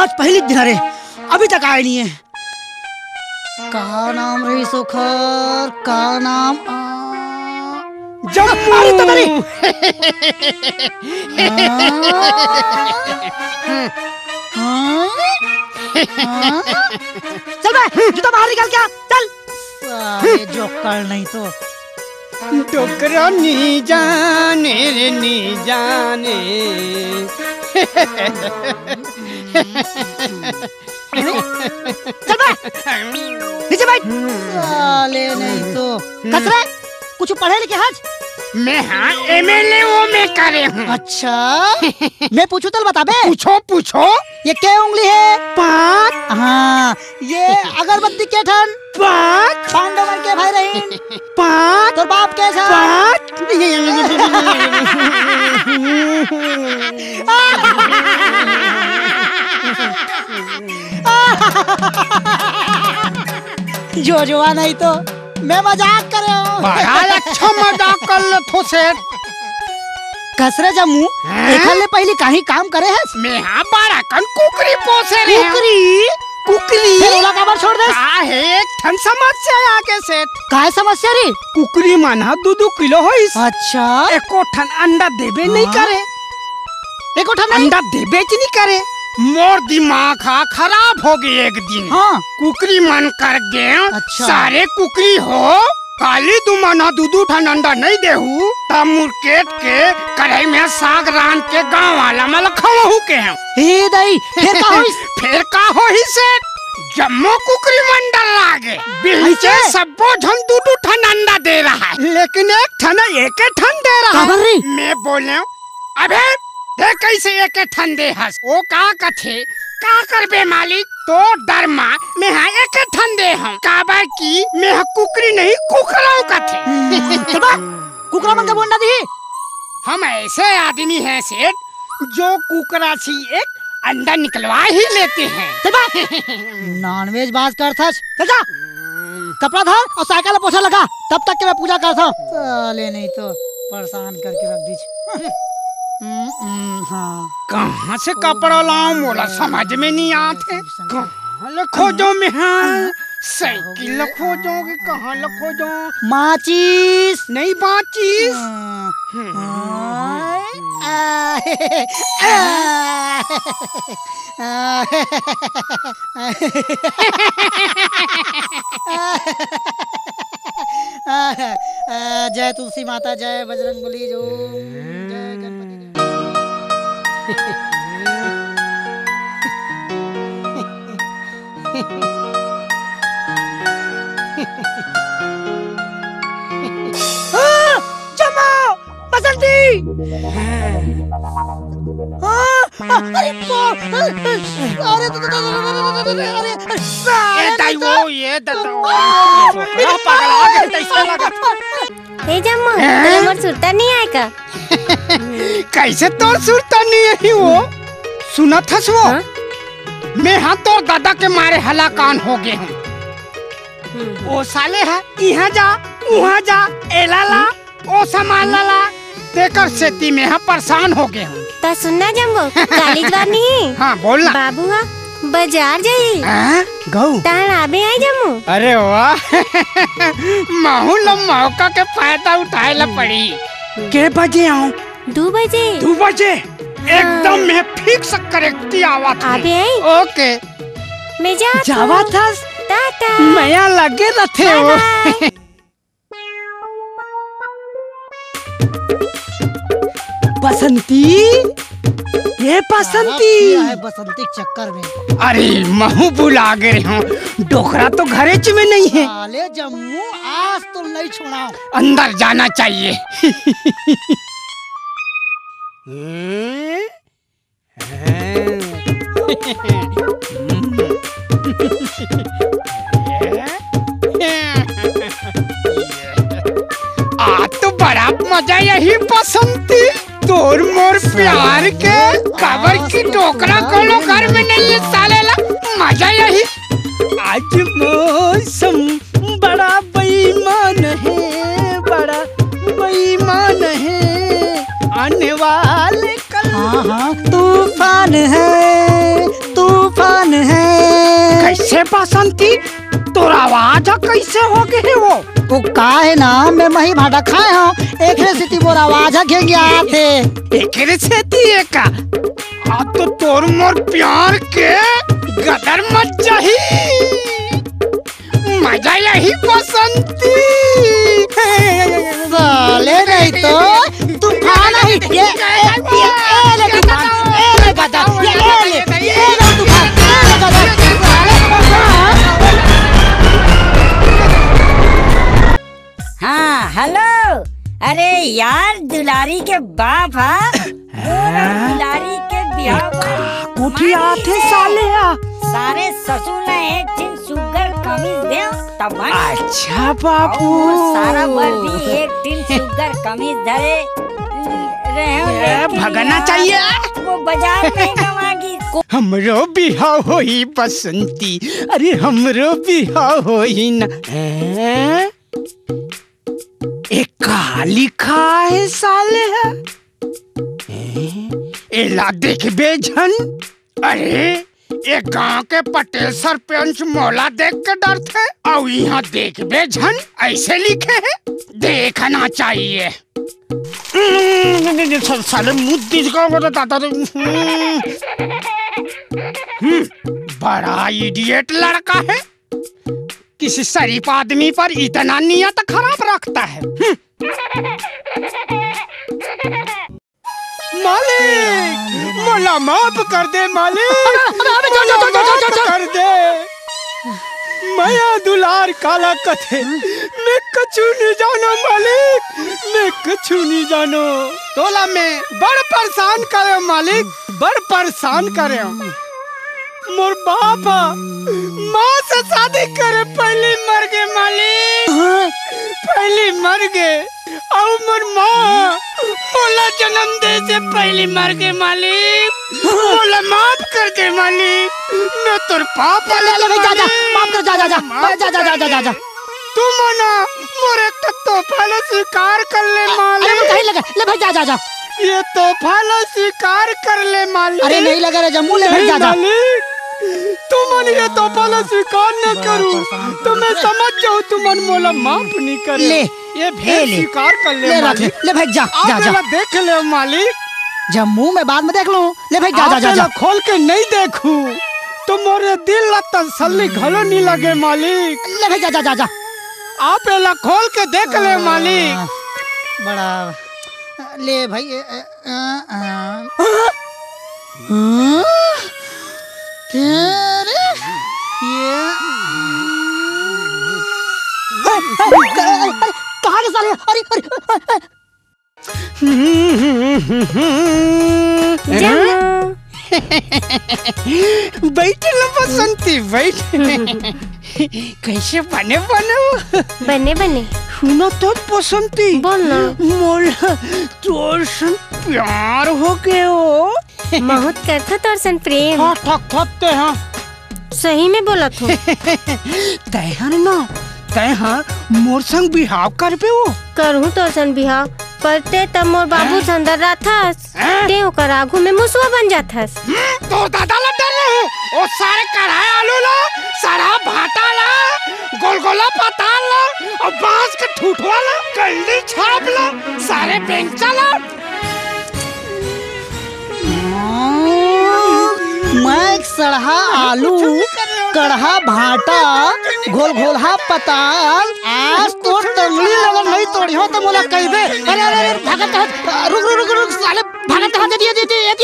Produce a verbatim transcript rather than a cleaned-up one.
आज पहली दिन हरे, अभी तक आए नहीं है। का नाम रहिस ओखर? का नाम? आ, जम्मू। अरे, तो करी। हाँ? हाँ? हाँ? चल बे, जूता बाहर निकाल के आ, चल। साले जोकर नहीं तो। डोकरा नी जाने रे नी जाने। चल बे, नीचे बैठ। साले नहीं तो। कस रे, कुछ पढ़े लिखे हस? मैं हाँ एमएलए वो मैं करे हूँ। अच्छा, मैं पूछूं तो बताबे? पूछो, पूछो। ये के उंगली है? पाँच। हाँ, ये अगरबत्ती के ठन? पाँच। पांडव मन के भाई रहीन? पाँच। तोर बाप के सा? पाँच। जो जुआ नहीं तो मैं मजाक करे हूँ। बड़ा अच्छा मजाक कर लेथो सेठ। कस रे जम्मू, हैं? एखर ले पहिली काही काम करे हस? मैं हाँ बड़ा कन कुकरी पोसे रहे हूँ। कुकरी? कुकरी? फिर ओला काबर छोड़ देस? का है, एक ठन समस्या आगे सेठ। काय समस्या रे? कुकरी मन ह दू दू किलो होइस। अच्छा। एको ठन अंडा देबे नहीं हाँ। करे। एको ठन नहीं? अंडा देबे च नहीं करे। मोर दिमाग हा खराब हो गए एक दिन। हाँ। कुकरी मन कर गे, अच्छा। सारे कुकरी हो, काली तुमन ह दू दू ठन अंडा नहीं देहू, त मुरकेट के कढ़ाई में साग रांध के गांव वाला मन ल खवाहू के हूँ। हे दाई, फिर का होइस? फिर का होही सेठ? जम्मो कुकरी मन डर्रा गे। बिहनिचे ऐसे? सब्बो झन दू दू ठन अंडा दे रहा है, लेकिन एक ठन एक ठन दे रहा काबर रे? है। मैं बोले, अबे, दे कैसे एक ठन दे हस? वो का कथे, का करबे मालिक? तो डर मा मैं हा एक ठन दे हूँ, काबर कि मैं हा कुकरी नहीं कुकरा हूँ कथे। हम्म, चल बा, कुकरा मन के अंडा दिही। हम ऐसे आदमी हैं सेठ, जो कुकरा से एक अंडा निकलवा ही लेते हैं। चल बा, नॉनवेज बात करथस, चल जा। कपड़ा धर अउ साइकिल ला पोछा लगा, तब तक के मैं पूजा करथंव। साले नहीं तो परेशान करके रख दीस। हम्म, हम्म, हाँ। कहाँ से कपड़ा लाऊं, मोला समझ में नहीं आत हे। कहाँ ले खोजों मैं, हाँ? साइकिल ला खोजों कि कहाँ ला खोजों? माचिस। नहीं बाचिस। हाँ। हम्म। हाँ। आ, आ, आ, आ, जय तुलसी माता, जय बजरंग बली, जो जय गणपति, जय। आ, जम्मू! बसंती! हाँ, अरे बाप! अरे, अरे, अरे, अरे, अरे, ए दाई वो, ये दादा, वो पगला गए, तैसे लगा। ए जम्मू, हैं? तोला मोर सुरता नहीं आय का? कैसे तोर सुरता नहीं आही वो? सुनत हस वो? हाँ? मैं हा तोर दादा के मारे हलाकान हो गए हूँ। हम्म। वो साले हा, इहाँ जा, उहाँ जा, एला ला, ओ सामान ला ला, तेकर सेती मैं हा परेशान हो गए हूँ। त सुनना जम्मू, काली जवार नहीं? हाँ, बोल ना। बाबू हा बाजार जाही। हाँ? गऊ। तहन आबे आई जम्मू। अरे वाह, महू ला मौका के फायदा उठाए ला पड़ी। के बजे आऊँ? दू बजे। दू बजे? हाँ। एकदम मैं fix correct आवत हूँ। आबे आई? OK। मैं जात जावत हूँ। हस? टाटा। मया लगे रथे हो। Bye bye। बसंती, ये बसंती। साला पिया है बसंती के चक्कर में। अरे, महू भुला गए हूँ, डोकरा तो घरेच में नहीं है। साले जम्मू, आज तो नहीं छोड़ा। अंदर जाना चाहिए। हम्म? आज तो बड़ा मजा आही बसंती, तोर मोर प्यार के, काबर कि डोकरा कोनो घर में नहीं है साले ला, मजा आही। आज मौसम बड़ा बेईमान है, बड़ा बेईमान है, आने वाले कल हाँ, हाँ, तूफान है, तूफान। से बसंती, तोर आवाज ह कइसे हो गे हे वो? वो का हे ना, मैं मही भाटा खाए हंव, एकरे सेती मोर आवाज ह घेंघियात हे। एकरे सेती ए का? अब तो तोर मोर प्यार के गदर मच जाही। मजा आही बसंती। साले नहीं तो तूफान आही। ये, ये, ये ले तूफान, ये ले गदर, ये, ये ले, ये ले तूफान, ये ले गदर। हाँ, हेलो। अरे यार, दुलारी के बाप हा, वो हाँ? दुलारी के बिहाव बर कोठी मांगिस आथे हे। साले हा। सारे ससुर ला एक ठिन सुग्घर कमीज देव, तब बन। अच्छा बाबू। अउ सारा बर भी एक ठिन सुग्घर कमीज धरे रहे हो, ए, लेकिन भगना यार, चाहिए। वो बाजार नहीं गवा गिस। हमरो बिहाव होही बसंती, अरे हमरो बिहाव होही ना। हैं? ए का लिखा हे साले हा? हैं? एला देखबे झन। अरे, ए गांव के पटेल सरपंच मोला देख के डरथे, अउ इहां देखबे झन अइसे लिखे हे, देखना चाहिए। हम्म, नहीं, नहीं, नहीं, सा-, साले मुंह दिस का बोला दादा रे। हम्म। हम्म, बड़ा idiot लड़का हे, किसी शरीफ आदमी पर इतना नियत खराब रखता है। हम्म। मालिक, मोला माफ कर दे मालिक, अबे, अबे, जा, जा, मोला जा, जा, जा, माफ जा, जा। कर दे। मया दुलार काला कथे, मैं कछु नहीं जानो मालिक, मैं कछु नहीं जानो। तोला मैं बड़ परेशान करे मालिक, बड़ परेशान करे। मोर बाप ह माँ से शादी करे पहिली मर गे मालिक, हाँ। पहिली मर गे। अउ मोर माँ मोला जन्म दे से पहिली मर गे मालिक, हाँ। मोला माफ कर दे मालिक, मैं तोर पाप ले, ले, ले भाई, जा, जा, मालिक। माफ कर, जा, जा, जा, माफ जा, जा, जा, कर जा, जा, दे। जा। तू मना मोर एक ठो तोहफा ला स्वीकार कर ले अरे, मालिक। वो कहीं लगा, ले भाई, जा, जा, जा। ये तोहफा ला स्वीकार कर ले मालिक। अरे, नहीं लगा रे जम्मू, ले भाई, नहीं जा, जा। मालिक, तुमन ये तोहफा ला स्वीकार न करू, तो मैं समझ जाऊँ तुमन मोला माफ नहीं करे। ले, ये भेंट ले। स्वीकार कर ले ले रख, मालिक। ले भाई, जा, आप जा, जा। मेला देख ले मालिक। जम्मू मैं बाद में देख लूँ। ले भाई, जा, आप जा, जा, एला जा। खोल के नहीं देखू, तो मोरे दिल ला तसल्ली घलो नहीं लगे मालिक। ले भाई, जा, जा, जा, जा। आप एला खोल के देख ले मालिक। बड़ा, ले भाई, ए, ए, अ, अ। हाँ? तेरे ये अरे, अरे, अरे, कहाँ के साले? अरे, अरे, अरे, अरे। जम्मू। बैठ ना बसंती, बैठ। कइसे बने बने हो? बने बने। सुनो तो बसंती। बोल ना। मोला तोर सन प्यार हो गए हो। महूँ त करथों तोर सन प्रेम। हाँ, ठक ठक ते हाँ। सही में बोलत हों। तैं हर ना, तैं हर मोर संग बिहाव करबे ओ? करहूँ तोर संग बिहाव, पर तें त मोर बाबू संग डर्राथस। हैं? तें ओकर आगू में मुसवा बन जाथस। हम्म, तोर दादा ला डर रहे हो? ओ सारे कढ़ाई आलू ला, सड़हा भांटा ला, गोलगोला पताल ला, अउ बांस के ठुठवा ला, कल्ली छाप ला, सारे बेंगचा ला। मैं एक सड़हा आलू, कड़हा भांटा, घोलघोलहा पताल, आज तोर टंगड़ी लगन नहीं तोड़िहों त मोला कहिबे। अरे, अरे, अरे, भागत कहाँ? रुक, रुक, रुक, रुक, साले, भागत कहाँ? दे दिया, दे दिया, दे दिया।